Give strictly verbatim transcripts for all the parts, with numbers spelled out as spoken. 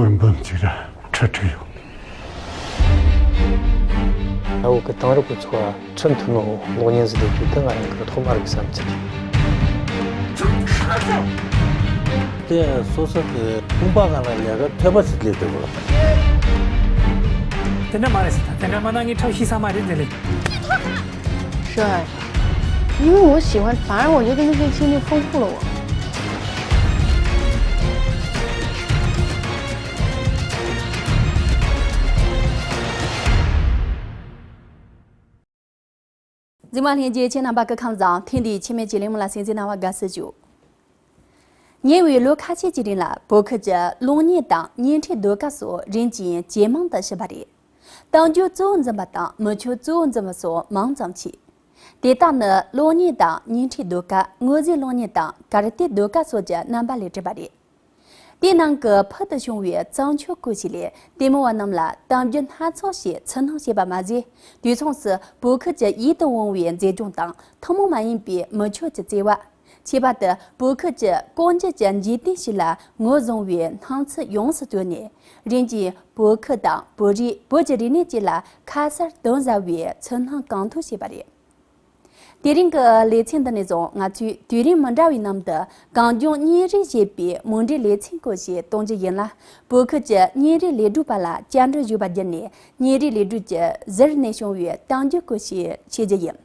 རིན་འབུམ་གཅིག་ར་ཁྲི་ཁྲི་ཡོད། ཨ་བོ་གི་དེང་རབས་ཀྱི་འཚོ་བ་ཁྲིམས་མཐུན་ནོ་གློག་བརྙན་ཟིག་ལས་རྒྱུ་དེ་ང་རང་གི་ཐོག་མ་རིག་བསམ་ཚུལ་རེད། དེ་སོ་སོ་གི་དཔུང་པ་སྒང་ལ་ལས་ཀ་ཐོད་པ་ཞིག་སླེབས་འདུག་ལ། དེ་འདྲ་མ་རེད་ཟེར། ད་དེ་འདྲ་མ་ན་ངས་ཁྲག་ཤི་ས་མ་རེད་དེ་ལས། 帅，因为我喜欢，反而我觉得那些经历丰富了我。 འཛིན་མ་ལྷན་རྒྱས་ཁྱེད་རྣམ་པ་སྐུ་ཁམས་བཟང་། ཐེངས་འདིའི་ཆེད་མེད་ཀྱི་ལས་མོ་ལ་གསན་གཟིགས་གནང་བར་དགའ་བསུ་ཞུ། ཉེ་བའི་ལོ་ཁ་ཤས་ཀྱི་རིང་ལ་བོད་ཁུལ་གྱི་གློག་བརྙན་དང་བརྙན་འཕྲིན་ཟློས་གར་སོགས་རིམ་གྱིས་ཇེ་མང་དུ་ཕྱིན་པ་རེད། གཏམ་རྒྱུད་གཙོ་བོ་འཛིན་པ་དང་མི་ཆོས་གཙོ་བོ་འཛིན་པ་སོགས་མང་ཙམ་མཆིས། དེ་དག་ནི་གློག་བརྙན་དང་བརྙན་འཕྲིན་ཟློས་གར། དངོས་རྫས་གློག་བརྙན་དང་ཀར་ཏེ་ཟློས་གར་སོགས་ཀྱི་རྣམ་པ་ལས་གྲུབ་པ་རེད། དེའི་ནང་གི་ཕུལ་དུ་བྱུང་བའི་བརྩམས་ཆོས་སྐོར་ཞིག་ལས་ལྟད་མོ་བ་རྣམས་ལ་གཏམ་རྒྱུད་སྣ་ཚོགས་ཤིག་ཚུར་སྣོན་བྱས་པ་མ་ཟད། དུས་མཚུངས་སུ་བོད་ཁུལ་གྱི་ཡིད་དུ་འོང་བའི་མཛེས་ལྗོངས་དང་ཐུན་མོང་མ་ཡིན་པའི་མི་ཆོས་ཀྱི་བརྩེ་བ། ཁྱད་པར་དུ་བོད་ཁུལ་གྱི་ལྐོག་གྱུར་གྱི་འཇིག་རྟེན་ཞིག་ལ་ངོས་བཟུང་བའི་སྣང་ཚུལ་ཡོངས་སུ་བཏོན་ནས། རིམ་གྱིས་བོད་ཁུལ་དང་བོད་རིགས། བོད་ཀྱི་རིག་གནས་བཅས་ལ་ཁ་གསལ་དོན་གསལ་བའི་ཚུར་སྣོན་གང་ཐུབ་བྱས་པ་རེད། དེ་རིང་གི་ལེ་ཚན་འདི་ནས་བཟུང་ང་ཚོས་དུས་རིམ་མི་འདྲ་བའི་ནང་དུ་གངས་ལྗོངས་བརྙན་རིས་ཞེས་པའི་མུ་འབྲེལ་ལེ་ཚན་སྐོར་ཞིག་གཏོང་རྒྱུ་ཡིན་ལ། བོད་ཁུལ་གྱི་བརྙན་རིས་ལས་སྒྲུབ་པ་ལ་བཅར་འདྲི་ཞུས་པ་བརྒྱུད་ནས། བརྙན་རིས་ལས་སྒྲུབ་ཀྱི་ཟུར་ནས་བྱུང་བའི་གཏམ་རྒྱུད་སྐོར་ཞིག་བཤད་རྒྱུ་ཡིན།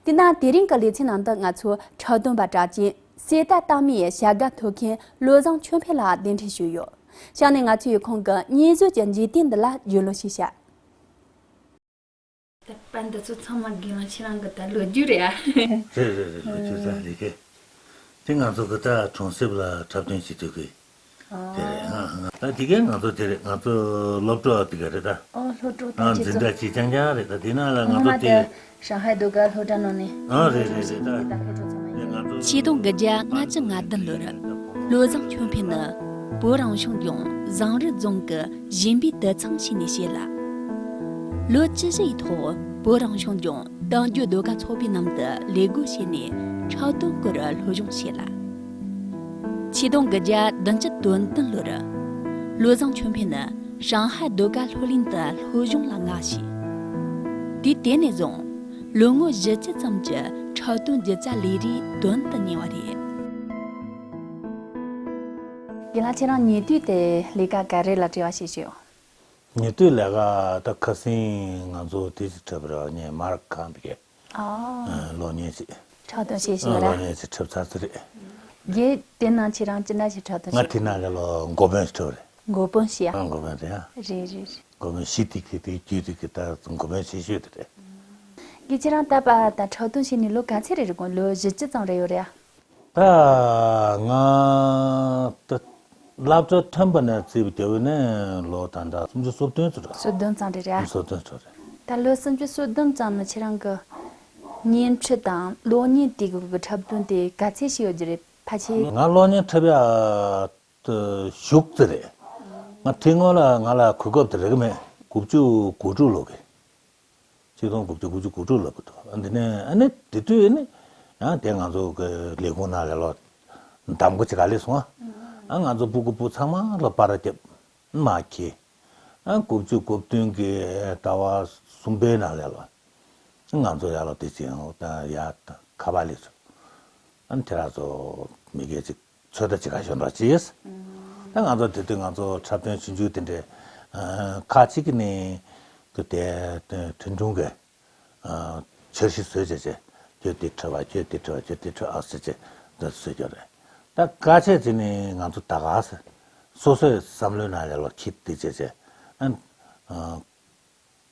དེས་ན་དེ་རིང་གི་ལེ་ཚན་ནང་དུ་ང་ཚོ་འཁྲབ་སྟོན་པ་གྲགས་ཅན། གསེར་རྟ་རྟགས་མའི་བྱ་དགའ་ཐོབ་མཁན་བློ་བཟང་ཆོས་འཕེལ་ལགས་གདན་འདྲེན་ཞུས་ཡོད། གཤམ་ནས་ང་ཚོས་ཁོང་གི་བརྙན་བཟོ་གྱི་འཇིག་རྟེན་འདི་ལ་བརྗོད་ལོ་ཞིག་བྱ། ད་པ་འདི་ཚོ་ཚང་མ་དགེ་ལགས་ཁྱེད་རང་གི་ད་ལོ་རྒྱུས་རེད་ཨ། རེད་རེད་རེད། ལོ་རྒྱུས་ད་ལས་ཀའི་དེ་ང་ཚོ་གི་ད་གྲོང་གསེབ་ལ་འཁྲབ་སྟོན་བྱེད་དུས་ཀྱི་དེ་རེད། ཨང་ཨང་། ད་དེ་གའི་ང་ཚོ་དེ་རེད། ང་ཚོ་སློབ་གྲོགས་དེ་ག་རེད་ད། ཨོ་སློབ་གྲོགས་ཨང་། ཐམས་ཅད་འཛིན་གྲྭ་གཅིག་རྐྱང་རྐྱང་རེད། ད་དེ་ནང་ལ་ང་ཚོ་དེ་ཧྲང་ཧའེ་ཟློས་གར་སློབ་གྲྭ་ནང་ནས། ཨང་རེད་རེད་རེད། ད་ད་སློབ་གྲོགས་ཚང་མ་ཡིན། ང་ཚོ་ཆིག་སྟོང་དགུ་བརྒྱ་ལྔ་བཅུ་ང་བདུན་ལོར་བློ་བཟང་ཆོས་འཕེལ་ནི་བོད་རང་སྐྱོང་ལྗོངས་བཟང་རི་རྫོང་གི་གཞན་པའི་དུད་ཚང་ཞིག་ནས་སྐྱེས་ལ། ལོ་བཅུ་བཞི་ཡི་ཐོག་བོད་རང་སྐྱོང་ལྗོངས་གཏམ་རྒྱུད་ཟློས་གར་ཚོགས་པའི་ནང་དུ་ལས་བགོས་བྱས་ནས་འཁྲབ་སྟོན་སྐོར་སློབ་སྦྱོང་བྱས་ལ། ཆིག་སྟོང་དགུ་བརྒྱ་བདུན་ཅུ་དོན་བདུན་ལོར་བློ་བཟང་ཆོས་འཕེལ་ནི་ཧྲང་ཧའེ་ཟློས་གར་སློབ་གླིང་དུ་སློབ་སྦྱོང་ལ་མངགས་ཤིང་། དུས་དེ་ནས་བཟུང་ལོ་ངོ་བཞི་བཅུ་ཙམ་གྱི་འཁྲབ་སྟོན་སྒྱུ་རྩལ་ལས་རིགས་དོན་དུ་གཉེར་བ་རེད། དགེ་ལགས་ཁྱེད་རང་ཉེ་དུས་དེ་ལས་ཀ་ག་རེ་ལ་བྲེལ་བ་ཞིག་བྱོས། ཉེ་དུས་ལས་ཀ་ད་ཁ་སང་ང་ཚོ་དེ་ཅིག་འཁྲབ་རེད་བ། ངས་མར་གང་དེ་གས། ཨ། གློག་བརྙན་ཅིག་འཁྲབ་སྟོན་བྱས་ཤིག་ར། གློག་བརྙན་ཅིག་འཁྲབ་ཚར་ཚར་རེད། རྒྱའི་དེ་ནང་ཁྱེད་རང་ཅི་འདྲ་ཞིག་འཁྲབ་སྟོན་ང་བྱས། དེ་ནང་ལ་ལོ་འགོ་དཔོན་ཞིག་འཁྲབ་རེད། འགོ་དཔོན་ཞིག་ཨ། ཨ་འགོ་དཔོན་རེད་ཨ། རེད་རེད་རེད། འགོ་དཔོན་ཞིག་དེ་གི་དེ་རྒྱུད་དེ་གི་ད་འགོ་དཔོན་ཞིག་ཤོས་དེ་རེད། རྒྱའི་ཁྱེད་རང་ད་བར་ད་འཁྲབ་སྟོན་བྱས་ནས་ལོ་ག་ཚོད་རེད། རེད་གོང་ལོ་བཞི་བཅུ་ཙམ་རེད་ཡོད་རེད་ཨ། ད་ང་ད་སློབ་གྲྭ་ཐོན་པ་ནས་བརྩིས་པ་བྱས་པ་ཡིན་ན་ལོ་ད་ལྟ་སུམ་ཅུ་སོ་བདུན་ཙམ་རེད། སོ་བདུན་ཙམ་རེད་རེད། སོ་བདུན་ཙམ་རེད། ད་ལོ་སུམ་ཅུ་སོ་བདུན་ཙམ་ནང་ཁྱེད་རང་གི་བརྙན་འཕྲིན་དང་གློག་བརྙན་དེ་གི་འཁྲབ་སྟོན་དེ་ག་ཚད་ཞིག་ཡོད་རྒྱུ་རེད། ཕལ་ཆེར། ང་གློག་བརྙན་འཁྲབ་ཡ་དེ་གཞུག་ཙམ་རེད། ང་དེ་སྔོན་ལ་ང་ལ་གོ་སྐབས་དེ་རག་གི་མེད། དགུ་བཅུ་གོ་དྲུག་ལོ་གི་ཆིག་སྟོང་དགུ་བརྒྱ་དགུ་བཅུ་གོ་དྲུག་ལབ་ཀྱི་འདུག་ཨ་འདི་ནས་ཨ་ནི་དེ་དུས་ཨ་ནི་ཡང་དེ་ང་ཚོ་གི་ལས་ཁུངས་ནང་ལ་ལོ་འདེམས་བསྐོ་བྱེད་ག་ལས་སོང་ཨ། ཨ་ང་ཚོ་སྤུ་གུ་སྤུ་ཚང་མ་ལ་པར་རྒྱབ་མར་ཁྱེར། ཨ་དགུ་བཅུ་གོ་བདུན་གི་ཟླ་བ་གསུམ་པའི་ནང་ལ་ལོ་ང་ཚོ་ཡར་ལ་དེ་བྱས་ཡང་ཡར་ཁ་པར་སླེབས་སོང་། ཨ་ནི་དེ་ར་ཚོ་མི་སྒེར་ཅིག་ཚོད་ལྟ་བྱེད་ག་ཞོན་པ་ཅིས། ད་ང་ཚོ་དེ་དུས་ང་ཚོ་འཁྲབ་སྟོན་ཆུང་ཆུང་དེ་འདྲའི་ཁག་ཅིག་གི་ནི་གི་དེ་ཐོན་ཆུང་གི་འཆར་གཞི་བཟོས་བྱས་བྱས་ཁྱོད་དེ་འཁྲབ་པ་ཁྱོད་དེ་འཁྲབ་པ་ཁྱོད་དེ་འཁྲབ་ཨ་ཟེར་བྱས་འདི་བཟོས་ཀྱི་རེད། ད་ཁག་ཆེ་དེ་ནི་ང་ཚོ་ད་ག་ཟེ་སོ་སོའི་བསམ་བློའི་ནང་ལ་ལོ་ཁྱི་དེ་བྱས་བྱས་ཨ།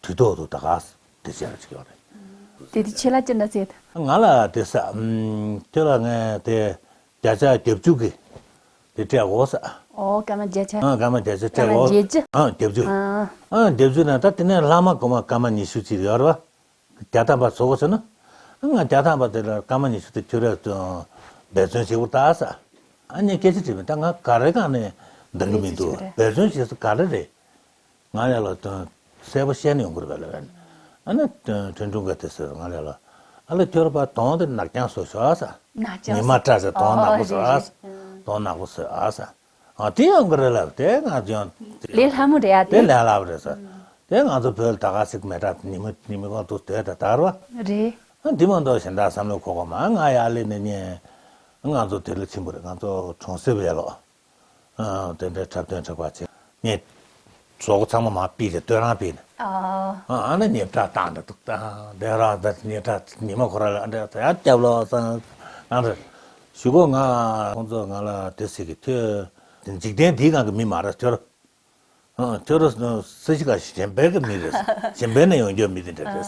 དུས་ཐོག་ཏུ་ད་ག་དེ་བྱས་ལ་ཅིག་ཡོད་རེད། དེ་དུས་ཁྱེད་ལ་ཅི་འདྲ་ཟེར། ང་ལ་དེ་ས་ཁྱོད་ལ་ངས་དེ་བརྒྱ་ཆ་བརྒྱད་ཅུ་གི་དེ་སྤྲད་དགོས་ས། ཨོ་སྐར་མ་བརྒྱ་ཆ། ཨ་སྐར་མ་བརྒྱ་ཆ་སྤྲད་དགོས། སྐར་མ་བརྒྱད་ཅུ། ཨ་བརྒྱད་ཅུ། ཨ་བརྒྱད་ཅུ་ན་ད་དེ་ནས་ལྷག་མ་གོང་མ་སྐར་མ་ཉི་ཤུ་ཅིག་ཡོད་རེད་བ། བརྒྱ་ཐམ་པ་བཟོ་དགོས་ཟེར་ན། ང་བརྒྱ་ཐམ་པ་དེ་ལ་སྐར་མ་ཉི་ཤུ་དེ་ཁྱོད་རས་འབད་བརྩོན་བྱེད་དགོས་ད་ས། ཨ་ནི་སྐད་ཆ་དྲིས་པས་ད་ང་ག་རེ་གང་ནས་འདང་གི་མི་འདུག་འབད་བརྩོན་བྱེད་ས་ག་རེ་རེད། ང་ལ་ལ་དོན་གསལ་པོ་བཤད་ནས་ཡོང་དགོས་རེད་པས་ལབ་ཡ། ཨ་ནི་ཁྲེན་ཀྲུང་ག་དེ་ཟེར་ང་ལ་ལ་ཨ་ལ་ཁྱོད་ར་པ་དོང་དེ་ནག་རྐྱང་བཟོས་ཤོག་ཨ་ས། ཉི་མ་བཀྲ་ཟེར་དོང་ནག་པོ་བཟོས་ཨ་ས། དོང་ནག་པོ་བཟོས་ཨ་ས། ཨ་དེ་ཡང་གི་རེད་ལབ། དེ་ང་ཚོ་ཡང་ལས་སླ་མོ་རེད་ཨ། དེ་དེ་ལས་སླ་པོ་རེད་ཟེར། དེ་ང་ཚོ་བོད་ད་ག་ཞིག་མེ་དྲག་ཉི་མ་ཉི་མ་གང་དུ་སྡོད་ད་དར་བ་རེད། ཨ་འདི་མ་གཏོགས་གཞན་དག་བསམ་བློ་འཁོར་གོ་མ། ང་ཡར་ལས་ནས་ཉན། ང་ཚོ་དེ་ལ་ཕྱིན་པ་རེད། ང་ཚོ་གྲོང་གསེབ་ཡར་ལོག་ཨ་དེ་འདྲའི་འཁྲབ་སྟོན་འཁྲབ་པ་བྱས་ངས་བཟོ་བོ་ཚང་མ་མར་ཕུད་དེ་སྟོད་རང་ཕུད་ནས། ཨ་ཨ་ནི་ཉེས་བྲག་བཏང་འདྲ་འདུག་ད་དེ་རང་ད་ཉེས་བྲག་ཉི་མ་ཁོ་ར་ལ་འདྲ་ད་ཡར་བརྒྱབ་ལོ་ཙང་ང་ཚོ་གཞུག་གུ་ང་ཁོང་ཚོ་ང་ལ་དེ་ཟེར་གི་ཐོས། འཇིག་རྟེན་འདིའི་སྒང་གི་མི་མ་རེད་ཁྱོད། ཨ་ཁྱོད་རང་ས་གཞི་ཁ་གཞན་པའི་གི་མི་རེད། གཞན་པའི་ནས་ཡོང་རྒྱུ་མི་དེ་འདྲ་རེད།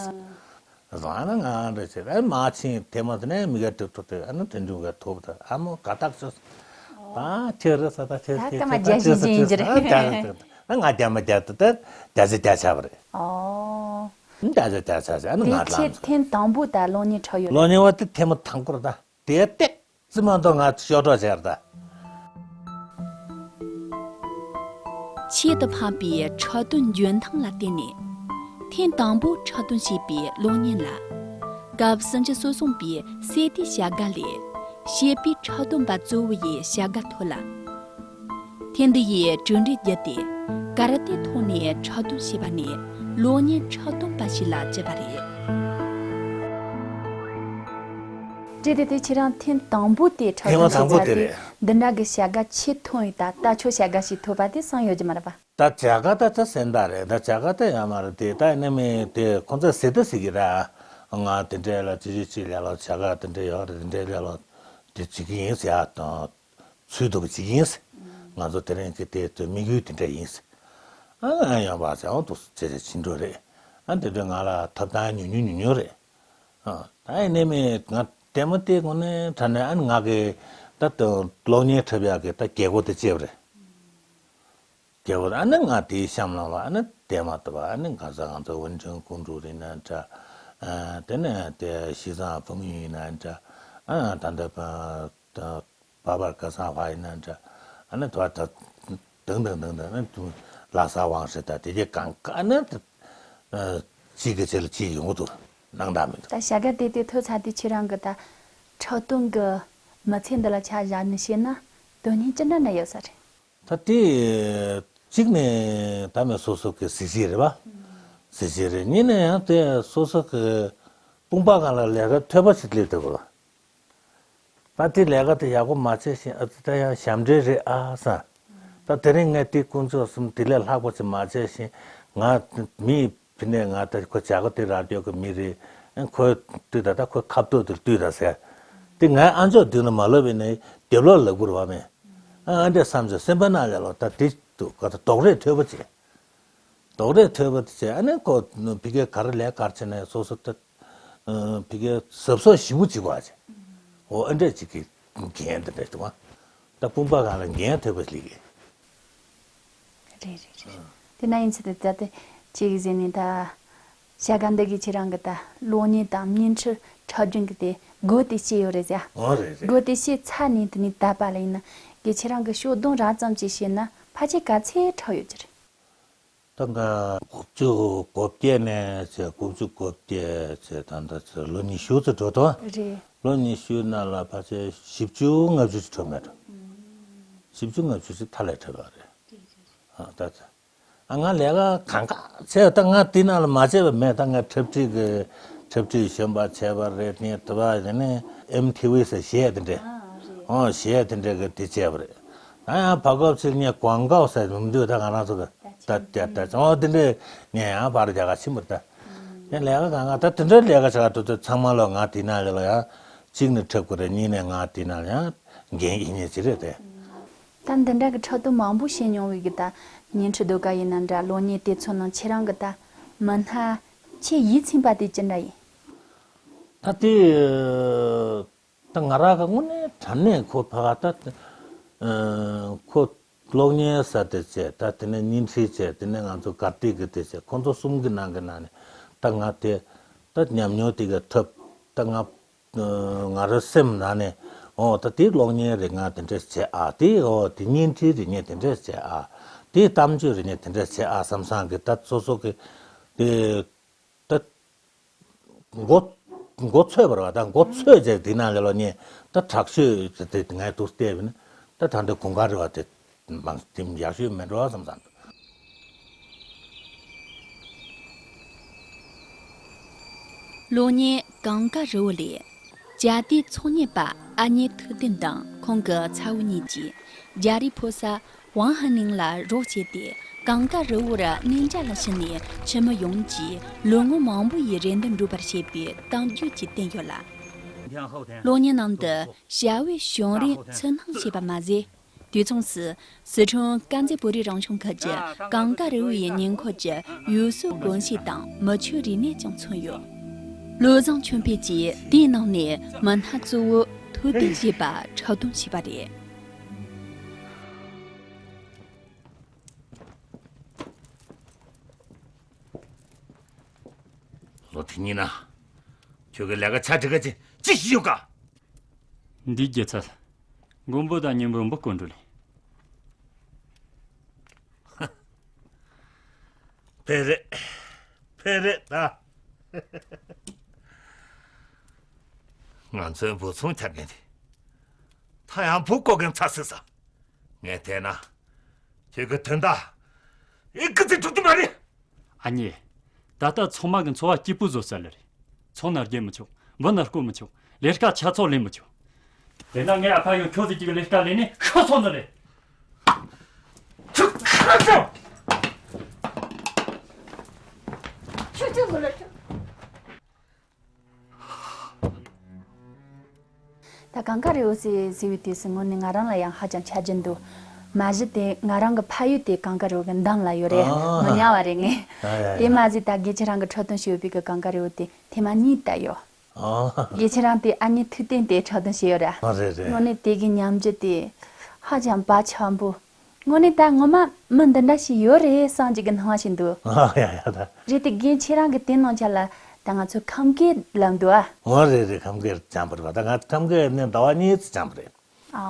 ཨ་ཟེར་ན་ང་འདྲ་བྱས་ཨ་མར་ཕྱིན་དེ་མ་ཟེར་ནས་མི་ག་དྲི་ཐུབ་དེ་ཨ་ན་དེ་འབྱུང་ག་ཐུབ་ད་ཨ་མོ་ག་དག་ཆོས་ད་ཁྱོད་རེད་ས་ད་ཁྱོད་ད་ཁྱོད་སྐར་མ་ཁྱོད་ད་བརྒྱ་ཞིག་ཁྱོད་ད་ཅིག་ཡིན་གྱི་ཁྱོད་རེད། ད་ད་ད་ང་རྒྱ་མ་རྒྱ་ད་ད་རྒྱ་ཆེ་རྒྱ་ཆ་བ་རེད། ཨོ། རྒྱ་ཆེ་རྒྱ་ཆ་ཟེར་ཨ་ན་ང་དེ་ལ་ཁྱེད་ཐེངས་དང་པོ་ད་གློག་བརྙན་འཁྲབ་ཡོད་རེད། གློག་བརྙན་བ་དེ་ཐེངས་མ་དང་པོ་རེད་ད། དེ་སྟེགས་རྩིས་མ་གཏོགས་ང་ཤོར་གྲབས་བྱས་ར་ད། ཆེད་དུ་ཕབ་པའི་འཁྲབ་སྟོན་འཇོན་ཐང་ལ་བརྟེན་ནས། ཐེངས་དང་པོ་འཁྲབ་སྟོན་བྱས་པའི་གློག་བརྙན་ལ། སྐབས་སུ་འབྱིན་སོ་སོང་པའི་སེ་ཏི་བྱ་དགའ་ལས། བྱིས་པའི་འཁྲབ་སྟོན་པ་གཙོ་བོ་ཡི་བྱ་དགའ་ཐོབ་ལ། ཐེངས་འདི་ཡི་གྲུབ་འབྲས་བརྒྱུད་དེ། ཀ་ར་ཏེ་ཐོག་ནས་འཁྲབ་སྟོན་བྱས་པ་ནས་གློག་བརྙན་འཁྲབ་སྟོན་པ་ཞིག་ལ་གྱུར་པ་རེད། བཀྲ་ཤིས་བདེ་ལེགས། ཁྱེད་རང་ཐེངས་དང་པོ་དེ་འཁྲབ་ཐེངས་མ་སྟོན་བྱས་དང་པོ་ཚར་དེ་དུས་རེད། འདི་འདྲ་གི་བྱ་དགའ་ཆེ་ཐོན་ཡོད་ད། ད་ཆོ་བྱ་དགའ་ཞིག་ཐོབ་པ་དེ་བསམ་ཡོད་ཀྱི་མ་རེད་པ། ད་བྱ་དགའ་ད་ད་སེམས་ཐག་རེད། ད་བྱ་དགའ་ད་ཡང་མ་རེད་དེ་ད་ནི་མི་དེ་ཁོང་ཚོ་ཟེར་ད་ཟེར་གི་ར། ང་དེ་འདྲས་ལ་ཅི་ཅི་ཅི་ལས་ལ་བྱ་དགའ་དེ་འདྲས་ཡོད་རེད། དེ་འདྲས་ལས་ལ་དེ་བྱེད་ཀྱི་ཡིན་ཟེར་ཡ་དང་། ཚུལ་དུ་བྱེད་ཀྱི་ཡིན་ཟེར། ང་ཚོ་དེ་རིང་གི་དེ་ཚོའི་དམིགས་ཡུལ་དེ་འདྲ་ཡིན་ཟེར། ཨ་ཡང་བ་ཟེར་འོང་འདུག་ཟེར་བྱས་བྱས་ཕྱིན་འགྲོ་རེད། ཨ་དེ་འདྲ་ང་ལ་ཐོབ་ཐང་ཉུང་ཉུང་ཉུང་ཉུང་རེད། ཨ་ད་ཡིན་ནའི་མི་ང་ལྟད་མོ་དེ་དངོས་གནས་དྲང་གནས་ཨ་ནི་ང་གི་ད་དུང་གློག་བརྙན་འཁྲབ་ཡག་གི་ད་རྒྱལ་སྒོ་དེ་བཅད་པ་རེད། རྒྱལ་པོ་ཨ་ནི་ང་དེའི་གཤམ་ལ་བ་ཨ་ནི་དེ་མ་གཏོགས་པ་ཨ་ནི་ག་ས་ང་ཚོ་ཝུན་ཁྲོན་ཀོང་ཀྲུག་ཡིན་ན་འདྲ། ཨ་དེ་ནས་དེ་ཞི་ཙང་ཕུ་ངུ་ཡིན་ན་འདྲ། ཨ་ད་ལྟ་བ་བ་བར་ག་ས་བ་ཡིན་ན་འདྲ། ཨ་ནི་དོ་ད་དང་དང་དང་དང་ཨ་ནི་ལྷ་ས་ཝང་ཧྲི་ད་དེ་གའི་གང་ག་ཨ་ནི་གཅིག་གི་ཆེད་ལ་གཅིག་ཡོང་གི་འདུག་སྣང་དག་མི་འདུག་ད་བྱ་དགའ་དེ་དེ་ཐོབ་ཚར་དུས་ཁྱེད་རང་གི་ད་འཁྲབ་སྟོན་གི་མི་ཚེ་འདི་ལ་ཆ་བཞག་ནས་བཤད་ན་དོན་སྙིང་ཅི་འདྲ་འདྲ་ཡོད་ས་རེད། ད་དེ་གཅིག་ནས་ད་མེད་སོ་སོ་གི་གཟི་བརྗིད་རེད་པ། གཟི་བརྗིད་རེད། གཉིས་ནས་ཡང་དེ་སོ་སོ་གི་དཔུང་པ་སྒང་ལ་ལས་ཀ་ཐོད་པ་ཞིག་སླེབས་འདུག་ག་ད་དེ་ལས་ཀ་དེ་ཡག་པོ་མ་བྱས་ཤིང་ཨ་ཙི་ད་ཡང་ཞབས་འདྲེན་རེད་ཨ་བསམ། ད་དེ་རིང་ངས་དེ་དཀོན་མཆོག་གསུམ་དེ་ལས་ལྷག་པ་ཞིག་མ་བྱས་ཤིང་ང་མི་ཕི་ནས་ང་ད་ཁོ་བྱ་དགའ་དེ་རག་རྒྱུ་གི་མི་རེད། ཁོས་བཏུས་ད་ད་ཁོའི་ཁ་ཐོག་དེར་བཏུས་ད་ཟེར། དེ་ངའི་ཨ་མཆོག་མདུན་ལ་མ་ལབ་པས་ནི་དེབ་ལོག་ལབ་དགོས་རེད་བ་མེད། ཨ་འདྲས་བསམ་ཚེ་སེམས་པ་ནང་ལ་ལོ་ད་དེ་འདུག་ག་ད་རྡོག་རེ་ཐོས་པ་བྱས། རྡོག་རེ་ཐོས་པ་དེ་བྱས་ཨ་ནི་ཁོ་ཕི་གའི་ག་རེ་ལས་ག་རེ་བྱས་ནས་སོ་སོ་ད་ཕི་གའི་གཟབ་གཟབ་ཞིབ་པོ་བྱེད་དགོས་བྱས། འོ་ཨ་འདྲས་ཅིག་གི་འགན་དེ་འདྲས་འདུག་ཨ། ད་དཔུང་པ་སྒང་ལ་འགན་ཐོས་པ་ཞིག་ལས་ཀྱི། རེད་རེད་རེད། དེ་ན་ཡིན་ཚེ་དེ་ད་དེ་གཅིག་ཟེར་ནས་ད་བྱ་དགའ་འདི་གི་ཁྱེད་རང་གི་ད་གློག་བརྙན་དང་བརྙན་འཕྲིན་འཁྲབ་རྒྱུན་གི་དེ་སྒོ་དེ་ཕྱེ་ཡོད་རེད་ཟེར། འོ་རེད་རེད། སྒོ་དེ་ཕྱེ་ཚར་ནས་དེ་ནས་ད་བར་ལ་ཡིན་ན་གི་ཁྱེད་རང་གི་ཤོག་སྡོམ་རགས་ཙམ་ཅིག་བཤད་ན་ཕལ་ཆེར་ག་ཚད་འཁྲབ་ཡོད་ཀྱི་རེད། ད་ང་དགུ་བཅུ་གོ་བརྒྱད་ནས་བྱས་དགུ་བཅུ་གོ་བརྒྱད་བྱས་ད་ལྟ་ཚོ་ལོ་ཉི་ཤུ་ཙམ་འགྲོ་དོ། རེད། ལོ་ཉི་ཤུའི་ནང་ལ་ཕལ་ཆེར་བཞི་བཅུ་ལྔ་བཅུ་ཅིག་འཁྲབ་མེད་འགྲོ། བཞི་བཅུ་ལྔ་བཅུ་ཅིག་མཐའ་ལས་འཁྲབ་པ་རེད། ཨ་ད་ཚ། ཨ་ང་ལས་ཀ་གང་ག་བྱས་ད་ང་དེ་ནང་ལ་མ་བྱས་པ་མེད། ད་ང་འཁྲབ་ཁྲིད་ཀྱི་འཁྲབ་ཁྲིད་གཞོན་པ་བྱས་པ་རེད། ངས་དེ་བ་དེ་ནས་ཨེམ་ཐི་ཝི་ཟེར་གཞས་དེ་འདྲས། ཨོ་གཞས་དེ་འདྲས་ཀྱི་དེ་བྱས་པ་རེད། ད་ཡང་བར་སྐབས་ཅིག་ངས་ཀོང་ཀའོ་ཟེར་མི་འདུག་ད་ང་རང་ཚོ་གི་ད་ད་ད་ཨོ་དེ་འདྲས་ངས་ཡང་བར་རྒྱ་གར་ཕྱིན་པ་རེད་ད། ངས་ལས་ཀ་གང་ག་ད་དེ་འདྲས་ལས་ཀ་བྱ་ག་འགྲོ་དུས་ཚང་མ་ལོ་ང་དེ་ནང་ལ་ལོ་ཡང་གཅིག་ནས་འཁྲབ་དགོས་རེད། གཉིས་ནས་ང་དེ་ནང་ལ་ཡང་འགན་ཡིན་ཉེ་ཅི་རེད་དེ། ད་འདི་འདྲ་གི་འཁྲབ་སྟོན་མང་པོ་བྱས་མྱོང་བའི་གི་ད་བརྙན་འཕྲིན་ཟློས་གར་ཡིན་ན་འདྲ་གློག་བརྙན་དེ་ཚོ་ནང་ཁྱེད་རང་གི་ད་མི་སྣ་ཆེས་ཡིད་ཚིམ་པ་དེ་ཅི་འདྲ་ཡིན། ད་དེ་ད་ང་རང་གི་དངོས་གནས་དྲང་གནས་ཁོ་ཕ་ག་ད་ཁོ་གློག་བརྙན་ཟེར་དེ་བྱས་ད་དེ་ནས་བརྙན་འཕྲིན་བྱས་དེ་ནས་ང་ཚོ་གར་སྟེགས་ཀྱི་དེ་བྱས་ཁོ་ཚོ་གསུམ་གྱི་ནང་གི་ནང་ནས་ད་ང་དེ་ད་ཉམས་མྱོང་དེ་ག་ཐོབ་ད་ང་ང་རང་སེམས་ནང་ནས་ཨོ་ད་དེ་གློག་བརྙན་རེད་ང་དེ་འདྲས་བྱས་ཨ། དེ་ཨོ་དེ་བརྙན་འཕྲིན་རེད་ངས་དེ་འདྲས་བྱས་ཨ། དེ་གཏམ་བརྗོད་རེད་ངས་དེ་འདྲས་བྱས་ཨ་བསམ་བསམ་གི་ད་སོ་སོ་གི་དེ་ད་མགོ་མགོ་ཚོས་པ་རེད་བ། ད་མགོ་ཚོས་རྗེས་དེ་ནང་ལ་ལོ་ངས་ད་དྲག་ཤོས་དེ་ངས་འདུག་བལྟས་པ་ནི་ད་ད་འདི་གོང་ཁ་རེད་བ། དེ་ མང་དེ་ཡག་ཤོས་མེད་འགྲོ་བསམ་བསམ་འདུག། གློག་བརྙན་གངས་དཀར་རི་བོ་ལས། བྱ་དེའི་ཚོང་གཉེར་པ་ཨ་མྱེས་ཐུབ་བསྟན་དང་ཁོང་གི་ཚ་བོ་གཉིས་ཀྱིས་རྒྱ་རིགས་ཕོ་གསར་ཝང་ཧན་ལིང་ལ་རོགས་བྱས་ཏེ། གངས་དཀར་རི་བོར་གནས་མཇལ་ལ་ཕྱིན་ནས་ཕྱི་མི་ཡོངས་ཀྱིས་ལོ་ངོ་མང་པོ་ཡི་རེ་འདུན་འགྲུབ་པར་བྱེད་པའི་གཏམ་རྒྱུད་ཅིག་བསྟན་ཡོད་ལ། གློག་བརྙན་ནང་དུ་བྱ་བའི་བྱུང་རིམ་ཚུར་སྣང་བྱས་པ་མ་ཟད། དུས་མཚུངས་སུ་སི་ཁྲོན་དཀར་མཛེས་བོད་རིགས་རང་སྐྱོང་ཁུལ་གྱི་གངས་དཀར་རི་བོ་ཡི་ཉེ་འཁོར་གྱི་ཡུལ་སྲོལ་གོམས་གཤིས་དང་མི་ཆོས་རིག་གནས་ཀྱང་མཚོན་ཡོད། བློ་བཟང་ཆོས་འཕེལ་གྱིས་དེའི་ནང་ནས་མི་སྣ་གཙོ་བོ་ཐུབ་བསྟན་ཞེས་པ་འཁྲབ་སྟོན་བྱས་པ་རེད། ལོ་དེ་གཉིས་ན། ཁྱོད་ཀྱི་ལས་ཀ་ཆ་འགྲིག་ག་ཅི་ཅི་ཞིག་ཡོད་ག། འདིའི་རྒྱུ་ཚད། མགོན་པོ་དང་མཉམ་པོ་འབུ་དཀོན་འགྲོ་ལེ། ཕེ་རེད། ཕེ་རེད་ད། ང་ཚོའི་འབུ་ཚོང་རྒྱག་མཁན་དེ། ད་ཡང་འབུ་བརྐོ་མཁན་ཚར་སོང་ས། ངས་བལྟས་ན། ཁྱོད་ཀྱི་དོན་དག་ཨི་ཀི་ཙི་འགྲུབ་ཀྱི་མ་རེད། ཨ་མྱེས། ད་ལྟ་ཚང་མ་གི་འཚོ་བ་སྐྱིད་པོ་བཟོ་ས་ལ་རེད། ཚོང་ན་རྒྱག་མི་ཆོག་འབུ་ན་རྐོ་མི་ཆོག་ལས་ཀ་ཆ་ཚང་ལས་མི་ཆོག་དེ་ན་ངའི་ཨ་ཕ་ཡང་ཁྱོད་ཟིག་གི་ལས་ཀ་ལས་ནས་ཤི་སོང་ནི་རེད། ཁྱོད་ཁ་ཚོ། ཁྱོད་ཁྱོད་ངོ་ལ་ཁྱོད། ད་གངས་དཀར་རི་བོ་ཟེར་ཟེར་བའི་དུས་སུ་དངོས་གནས་ང་རང་ལ་ཡང་ཧ་ཅང་ཆ་རྒྱུས་འདུག་མ་གཞི་དེ་ང་རང་གི་ཕ་ཡུལ་དེ་གངས་དཀར་རི་བོ་གི་འདམ་ལ་ཡོད་རེད། ཨ། མི་ཉག་བ་རེད་ངས། ཨ་ཡ་ཡ། དེ་མ་ཟད་ད་དགེ་ཆེ་རང་གི་འཁྲབ་སྟོན་ཞུ་བའི་གི་གངས་དཀར་རི་བོ་དེ་ཐེངས་མ་གཉིས་ལྟ་ཡོད། ཨ། དགེ་ཆེ་རང་དེ་ཨ་མྱེས་ཐུབ་བསྟན་དེ་འཁྲབ་སྟོན་བྱས་ཡོད་ར། ཨ་རེད་རེད། དངོས་གནས་དེ་གི་ཉམས་འགྱུར་དེ་ཧ་ཅང་བག་ཆགས་པོ། དངོས་གནས་ད་ངོ་མ་མི་འདི་འདྲ་ཞིག་ཡོད་རེད་བསམ་གྱི་གི་སྣང་བ་ཞིག་འདུག་ཨ་ཡ་ཡ་ད། རེད་དེ་དགེ་ཁྱེད་རང་གི་དེ་ནང་ཆ་ལ་ད་ང་ཚོ་ཁམས་སྐད་ལབ་འདུག་ཨ། འོ་རེད་རེད། ཁམས་སྐད་སྦྱངས་པ་རེད་པ། ད་ང་ཁམས་སྐད་ནས་ཟླ་བ་གཉིས་ཙམ་སྦྱངས་པ་རེད། ཨ།